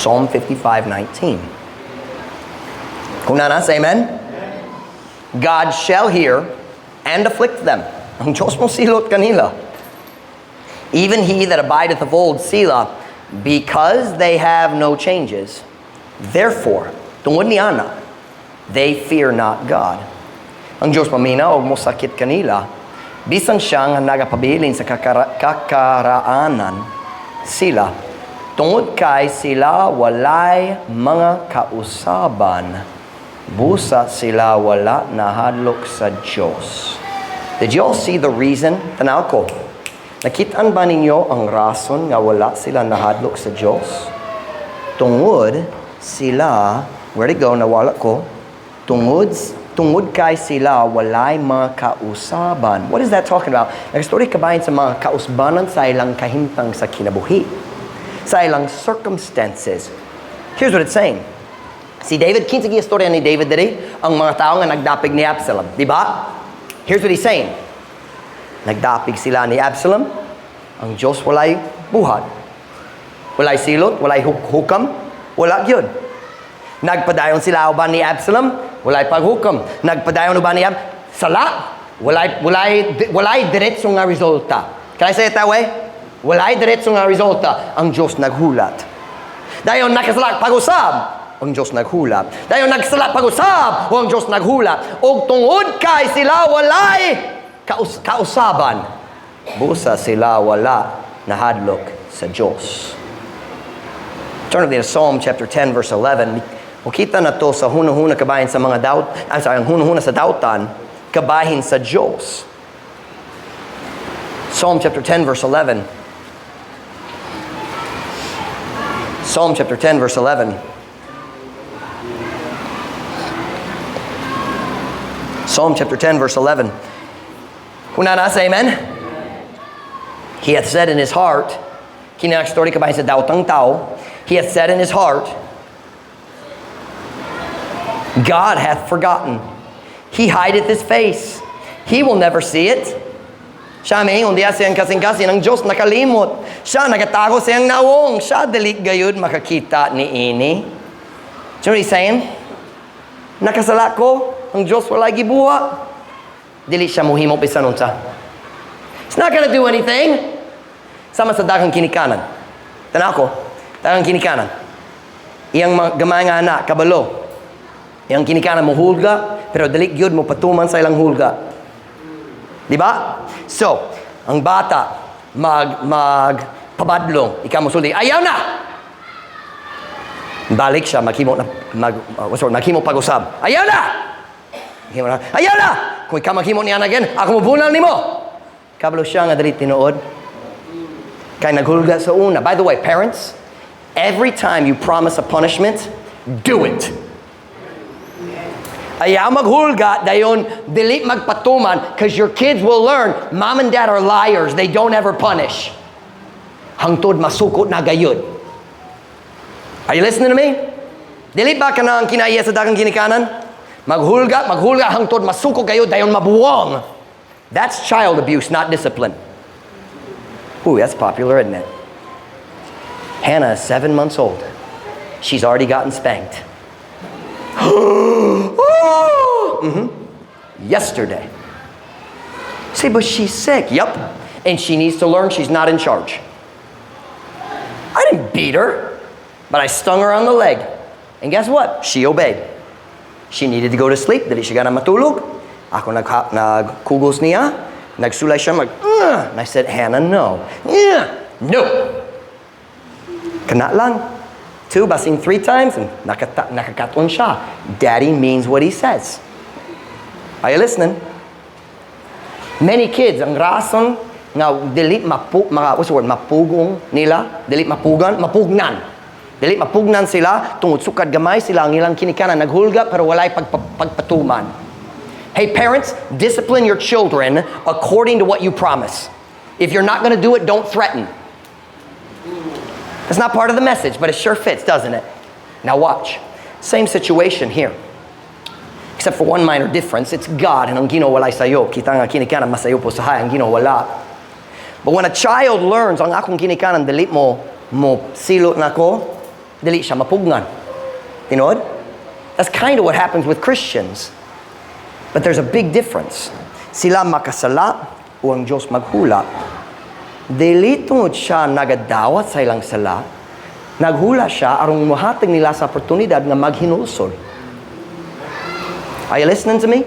Psalm 55:19. Kung naa na, say amen. God shall hear and afflict them. Ang Diyos mo silot kanila. Even he that abideth of old, Selah, because they have no changes, therefore, tungod ni ana, they fear not God. Ang Diyos paminaw og mosakit kanila, bisan siya nga nagapabilin sa kakaraanan sila, tungod kay sila walay mga kausaban, busa sila wala nahadlok sa Diyos. Did you all see the reason? Tanaw ko. Nakitaan ba ninyo ang rason nga wala sila nahadlok sa Diyos? Tungod sila, where'd it go? Nawala ko. Tungod kay sila walay mga kausaban. What is that talking about? Nag-story kabahin sa mga kausbanan sa ilang kahimtang sa kinabuhi, sa ilang circumstances. Here's what it's saying. Si David, kinsa istorya ni David diri? Ang mga tao nga nagdapig ni Absalom, di ba? Here's what he's saying. Nagdapig sila ni Absalom. Ang Diyos walay buhat. Walay silot, walay hukam, wala gyud. Nagpadayon sila uban ni Absalom, walay paghukam. Nagpadayon uban ni Absalom, sala, walay diretso nga resulta. Can I say it that way? Walay diretso nga resulta. Ang Diyos naghulat. Dayon nakasala pag-usab, ang Diyos naghulat. Dayon nagsala pag-usab, o ang Diyos naghulat. Og tungod kay sila walay kausaban, busa sila wala nahadlok sa Diyos. Turn with me to Psalm chapter 10 verse 11. Mukita na to sa hunahuna kabahin sa mga daut, I'm sorry, ang hunahuna sa dautan kabahin sa Diyos. Psalm chapter 10 verse 11. Psalm chapter 10 verse 11. Psalm chapter 10 verse 11. Kung naa na, say amen. He hath said in his heart, kini ang story kabahin sa dautang tao, he hath said in his heart, God hath forgotten. He hideth his face. He will never see it. Siya may diya siyang kasing-kasing ang Diyos nakalimot. Siya nagatago siyang nawong. Siya dili gayud makakita ni ini. Do you know what he's saying? Nakasala ko, ang Diyos wala gibuhat. Dili siya muhimo bisan unsa. It's not gonna do anything. Sama sa daghang kinikanan. Tanaw ko, daghang kinikanan. Iyang gamay nga anak, kabalo. Iyang kinikanan mo hulga, pero dili gyud mo patuman sa ilang hulga. Di ba? So, ang bata mag pabadlong, ikaw mo sulti, ayaw na! Balik siya, maghimo na, sorry, maghimo pag-usab. Ayaw na! Maghimo na, ayaw na! Kung ikaw maghimo niya again, ako mobunal nimo. Kabalo siya nga dili tinuod. Kay naghulga sa una. By the way, parents, every time you promise a punishment, do it. Ayaw maghulga, dayon dili magpatuman, 'cause your kids will learn, mom and dad are liars, they don't ever punish. Hangtod masukot na gayud. Are you listening to me? Dili ba kana ang kinaiya sa daghang ginikanan? Maghulga, maghulga, hangtod masuko kayo, dayon mabuwang. That's child abuse, not discipline. Ooh, that's popular, isn't it? Hannah is 7 months old. She's already gotten spanked. Yesterday. Say, "But she's sick." Yep. And she needs to learn she's not in charge. I didn't beat her, but I stung her on the leg. And guess what? She obeyed. She needed to go to sleep. Dili siya gana matulog. Ako nagkugos niya. Nagsulay siya mag, "Ugh." And I said, "Hannah, no. Yeah, no." Kana lang. Two, basing three times, and nakakaton siya. Daddy means what he says. Are you listening? Many kids, ang rason nga dili mapu, mga, what's the word, mapugong nila, dili mapugan, mapugnan. Dili mapugnan sila, tungod sukad gamay sila ang ilang kinikanan, naghulga pero walay pagpatuman. Hey parents, discipline your children according to what you promise. If you're not going to do it, don't threaten. That's not part of the message, but it sure fits, doesn't it? Now watch. Same situation here. Except for one minor difference, it's God and ang Ginoo walay sayop. Kita nga kinikanan masayop usahay, ang Ginoo wala. But when a child learns, ang akong ginikanan, dili mo silot nako, dili siya mapugnan. Tinuod? That's kind of what happens with Christians. But there's a big difference. Sila makasala o ang Diyos maghula. Dili tungod siya nagadawat sa ilang sala, naghula siya aron muhatag nila sa oportunidad nga maghinulsol. Are you listening to me?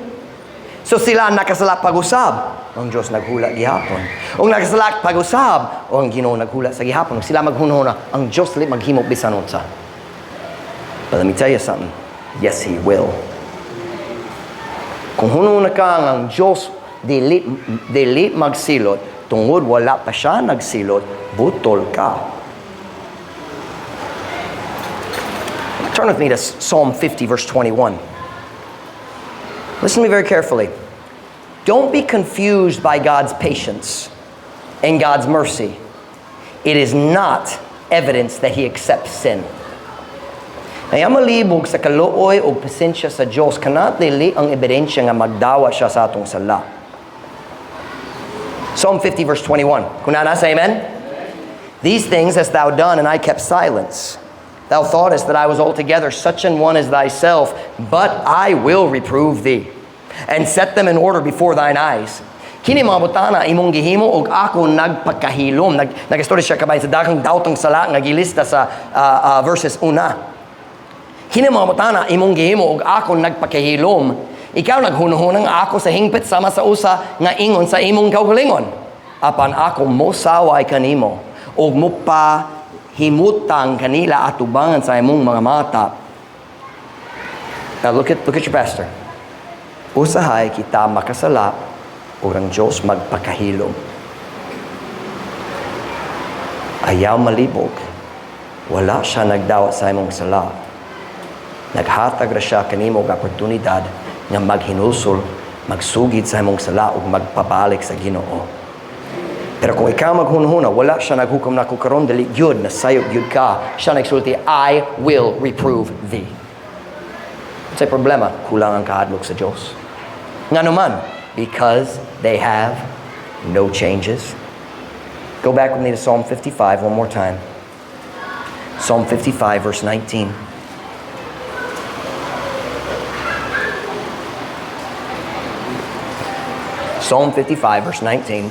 So sila nakasala pag-usab, ang Diyos naghula gihapon. Ug nakasala pag-usab, o ang Ginoo naghula sa gihapon. Ug sila maghunahuna, ang Diyos dili maghimo bisan unsa. But let me tell you something. Yes, He will. Kung hunahuna ka nga ang Diyos dili magsilot, tungod wala pa siya nagsilot, butol ka. Turn with me to Psalm 50, verse 21. Listen to me very carefully. Don't be confused by God's patience and God's mercy. It is not evidence that He accepts sin. Ayaw malibog sa kaluoy o pasensya sa Diyos, kana dili ang ebidensya nga magdawa siya sa atong sala. Psalm 50 verse 21. Kung naa na, say amen. "These things hast thou done, and I kept silence. Thou thoughtest that I was altogether such an one as thyself, but I will reprove thee, and set them in order before thine eyes. Kini mga butana imong gihimo ug ako nagpakahilom." Nag-istorya siya kabahin sa daghang dawtang sala nga gilista sa verses una. "Kini mga butana imong gihimo ug ako nagpakahilom. Ikaw naghunahunang ako sa hingpit sama sa usa nga ingon sa imong kaugalingon. Apan ako mosaway kanimo ug mopahimutang kanila atubangan sa imong mga mata." Now look at your pastor. Usahay kita makasala ug ang Diyos magpakahilom. Ayaw malibog. Wala siya nagdawat sa imong sala. Naghatag ra siya kanimo og oportunidad nga maghinulsol, magsugid sa imong sala ug magpabalik sa Ginoo. Pero kung ikaw maghunhuna, wala siya naghukom nako karon, dili gyud, nasayop gyud ka. Siya nagsulti, "I will reprove thee." Unsay problema? Kulang ang kahadlok sa Diyos. Ngano man? Because they have no changes. Go back with me to Psalm 55 one more time. Psalm 55 verse 19. Psalm 55 verse 19.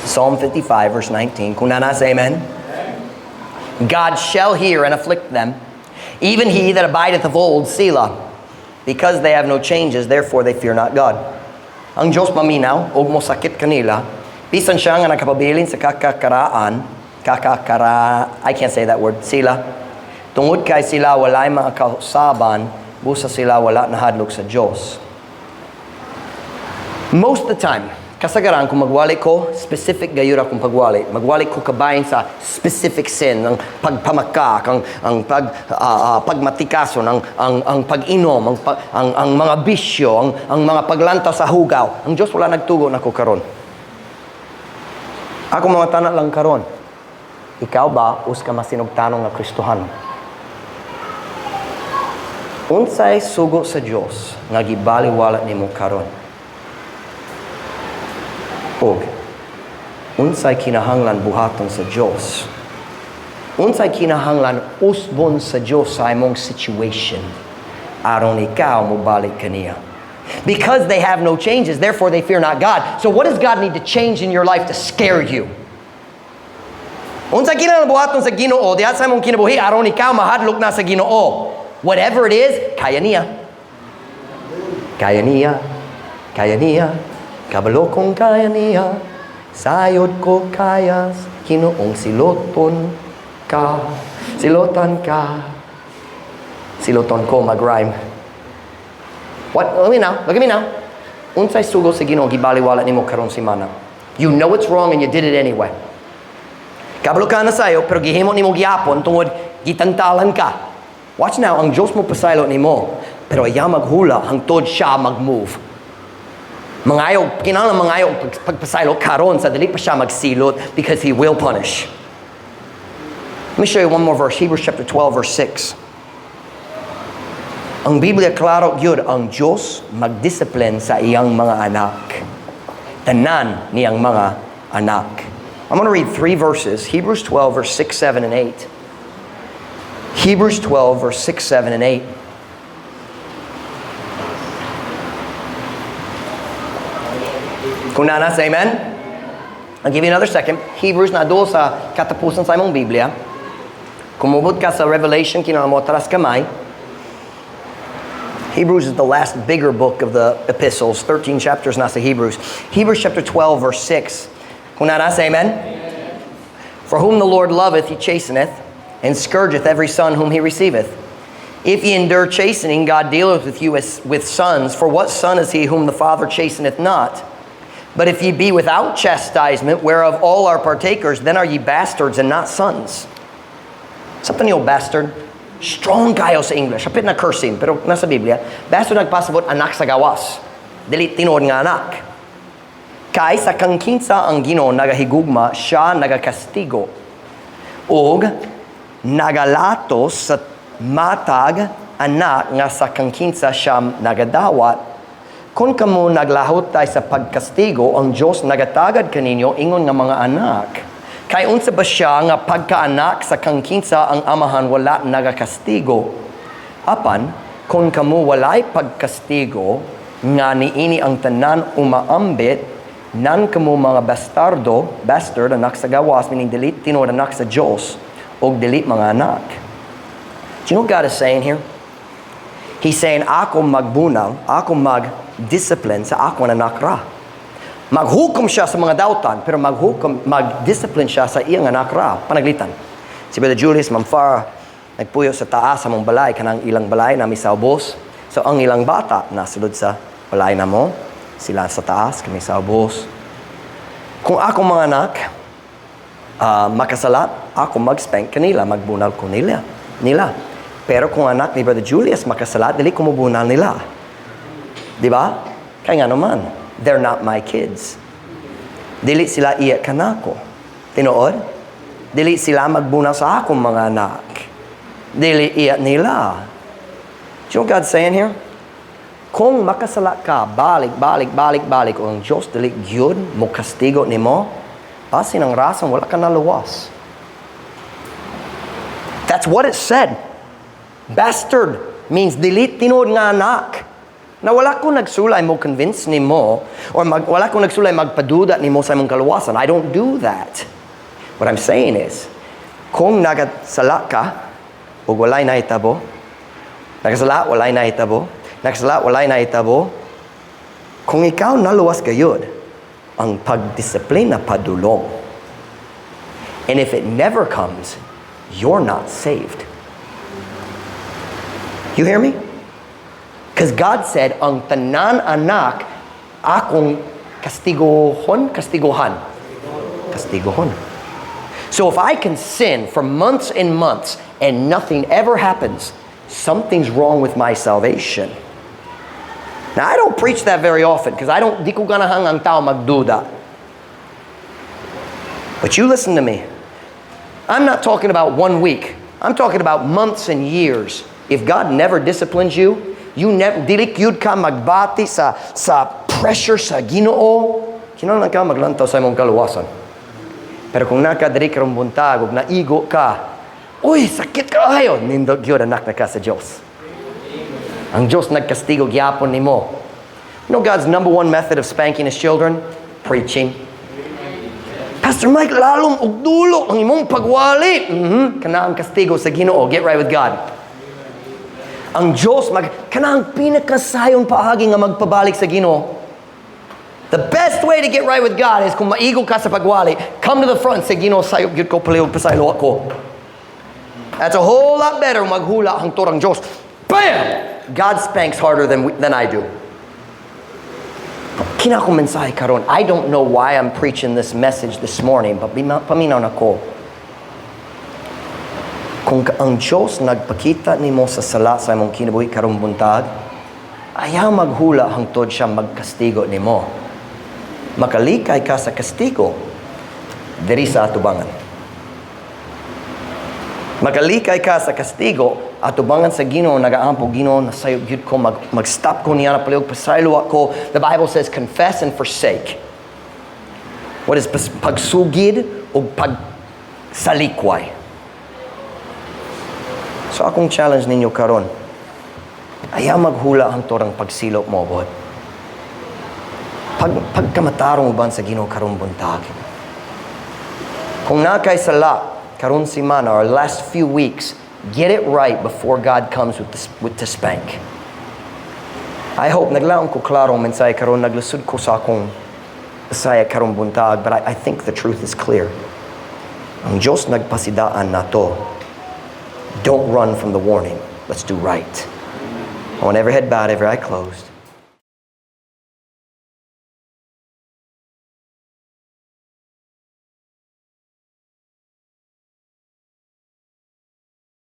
Psalm 55 verse 19. Kung naa na, say amen. "God shall hear and afflict them, even he that abideth of old, Selah. Because they have no changes, therefore they fear not God." Ang Diyos maminaw og mosakit kanila, bisan siya nga nakapabilin sa kakakaraan, kakakara, I can't say that word, sila. Tungod kay sila walay mga kausaban, busa sila wala nahadlok sa Diyos. Most of the time, Kasagaran, kung magwali ko, specific gayud akong pagwali. Magwali ko kabahin sa specific sin, ang pagpamakak, ang pagmatikason, ang pag-inom, ang mga bisyo, ang mga paglantaw sa hugaw. Ang Diyos wala nagtugo nako karon. Ako mga tanak lang karon. Ikaw ba usa ka masinugtanon nga Kristohano? Unsay sugo sa Dios nga gibaliwala nimo karon? Og unsay kinahanglan buhaton sa Dios? Unsay kinahanglan usbon sa Dios sa imong situation aron ikaw mobalik kaniya? Because they have no changes, therefore they fear not God. So what does God need to change in your life to scare you? Unsa kinahanglan buhaton sa Ginoo diha sa imong kinabuhi aron ikaw mahadlok na sa Ginoo? Whatever it is, kaya niya. Kaya niya. Kaya niya. Kabalo kong kaya niya. Sayod ko kaya. Ginoong siloton ka. Silotan ka. Siloton ko, mag-rhyme. What? Look at me now. Look at me now. Unsay sugo sa Ginoo gibaliwala nimo karon simana? You know it's wrong and you did it anyway. Kabalo ka na sayo, pero gihimo nimo gihapon tungod gitantalan ka. Watch now, ang Diyos mo pasaylo nimo, pero ayaw maghula hangtod siya mag-move. Mangayo, kinahanglan mangayo pagpasaylo karon sa dili pa siya magsilot because He will punish. Let me show you one more verse, Hebrews chapter 12 verse 6. Ang Biblia klaro gyud, ang Diyos magdiscipline sa iyang mga anak. Tanan niyang mga anak. I'm going to read three verses, Hebrews 12 verse 6, 7 and 8. Hebrews 12 verse 6, 7 and 8. Kung naa na, say amen. I'll give you another second. Hebrews na duol sa katapusan sa imong Biblia. Kung mubot ka sa Revelation, kinahanglan mo atras kamay. Hebrews is the last bigger book of the epistles. 13 chapters na sa Hebrews. Hebrews chapter 12, verse 6. Kung naa na, say amen. For whom the Lord loveth, He chasteneth, and scourgeth every son whom He receiveth. If ye endure chastening, God dealeth with you as with sons. For what son is he whom the Father chasteneth not? But if ye be without chastisement, whereof all are partakers, then are ye bastards and not sons. Sa niyo, bastard? Strong kayo sa English. Hapit na cursing, pero nasa Biblia, bastard nagpasabot anak sa gawas. Dili tinuod nga anak. Kay sa kang kinsa ang Ginoo nagahigugma, siya nagakastigo. Og nagalatos sa matag anak nga sa kang kinsa siya nagadawat. Kung kamo naglahutay sa pagkastigo, ang Diyos nagatagad kaninyo ingon nga mga anak. Kay unsa ba siya nga pagkaanak sa kang kinsa ang amahan wala nagakastigo? Apan, kung kamo walay pagkastigo, nga niini ang tanan umaambit, nan kamo mga bastardo, bastard, anak sa gawas, meaning dili tinuod anak sa Diyos, og dili mga anak. Do you know what God is saying here? He's saying, ako magbunal, ako mag-discipline sa ako anak ra. Maghukom siya sa mga dautan, pero maghukom, mag-discipline siya sa iyang anak ra. Panaglitan. Si Brother Julius, Ma'am Farah, nagpuyo sa taas sa mong balay, kanang ilang balay nami sa ubos. So ang ilang bata, nasulod sa balay namo, sila sa taas, kami sa ubos. Kung ako mga anak, makasala, ako mag-spank kanila, magbunal ko nila. Pero kung anak ni Brother Julius makasala, dili ko mobunal nila. Di ba? Kaya nga naman, they're not my kids. Dili sila iya kanako. Tinuod? Dili sila magbunal sa akong mga anak. Dili iya nila. Do you know what God's saying here? Kung makasala ka, balik, balik, balik, balik, o ang Diyos dili gyud mo kastigo nimo, basin ang rason wala ka naluwas. That's what it said. Bastard means dili tinuod nga anak. Na wala ko nagsulay mo convince nimo or wala ko nagsulay magpaduda nimo sa imong kaluwasan. I don't do that. What I'm saying is, kung nagasala ka ug walay nahitabo, nagasala, walay nahitabo, nagasala, walay nahitabo, kung ikaw naluwas gayud, ang pagdisiplina padulong. And if it never comes, you're not saved. You hear me? Because God said, ang tanan anak, akong Kastiguhon, kastiguhan. Kastiguhon. So if I can sin for months and months and nothing ever happens, something's wrong with my salvation. Now, I don't preach that very often because I don't, di ko ganahan ang tao magduda. But you listen to me. I'm not talking about one week. I'm talking about months and years. If God never disciplines you, you never, dili gyud ka magbati sa pressure sa Ginoo, kinahanglan ka maglantaw sa imong kaluwasan. Pero kung naa ka diri karong buntag ug naigo ka, uy, sakit kaayo, nindot gyud, anak na ka sa Dios. Ang Dios nagkastigo gyapon nimo. You know God's number one method of spanking His children? Preaching. "Pastor Mike, lalom og dulo ang imong pagwali." Kana ang kastigo sa Ginoo. Get right with God. Ang Diyos, kana ang pinakasayon paagi nga magpabalik sa Ginoo. The best way to get right with God is kung maigo ka sa pagwali, come to the front and say, "Ginoo, sayop gyud ko, palihog pasaylo ako." That's a whole lot better maghula hangtod ang Diyos. Bam! God spanks harder than I do. Kini akong mensahe karon. I don't know why I'm preaching this message this morning, but paminaw nako. Kung ang Diyos nagpakita nimo sa sala sa imong kinabuhi karong buntag, ayaw maghula hangtod siya magkastigo nimo. Makalikay ka sa kastigo diri sa atubangan. Makalikay ka sa kastigo atubangan sa Ginoo, nagaampo, "Ginoo, nasayop gyud ko, mag-stop ko niya na palihog pasaylo ako." The Bible says confess and forsake. What is pagsugid o pagsalikway? So akong challenge ninyo karon, ayaw maghula hangtod ang pagsilop mo, bod. Pagkamatarong uban sa Ginoo karong buntag. Kung naa kay sala karon simana or last few weeks, get it right before God comes with the spank. I hope naglaon ko klaro ang mensahe karon. Naglusod ko sa akong Bisaya karong buntag, but I think the truth is clear. Ang Diyos nagpasidaan nato. Don't run from the warning. Let's do right. I want every head bowed, every eye closed.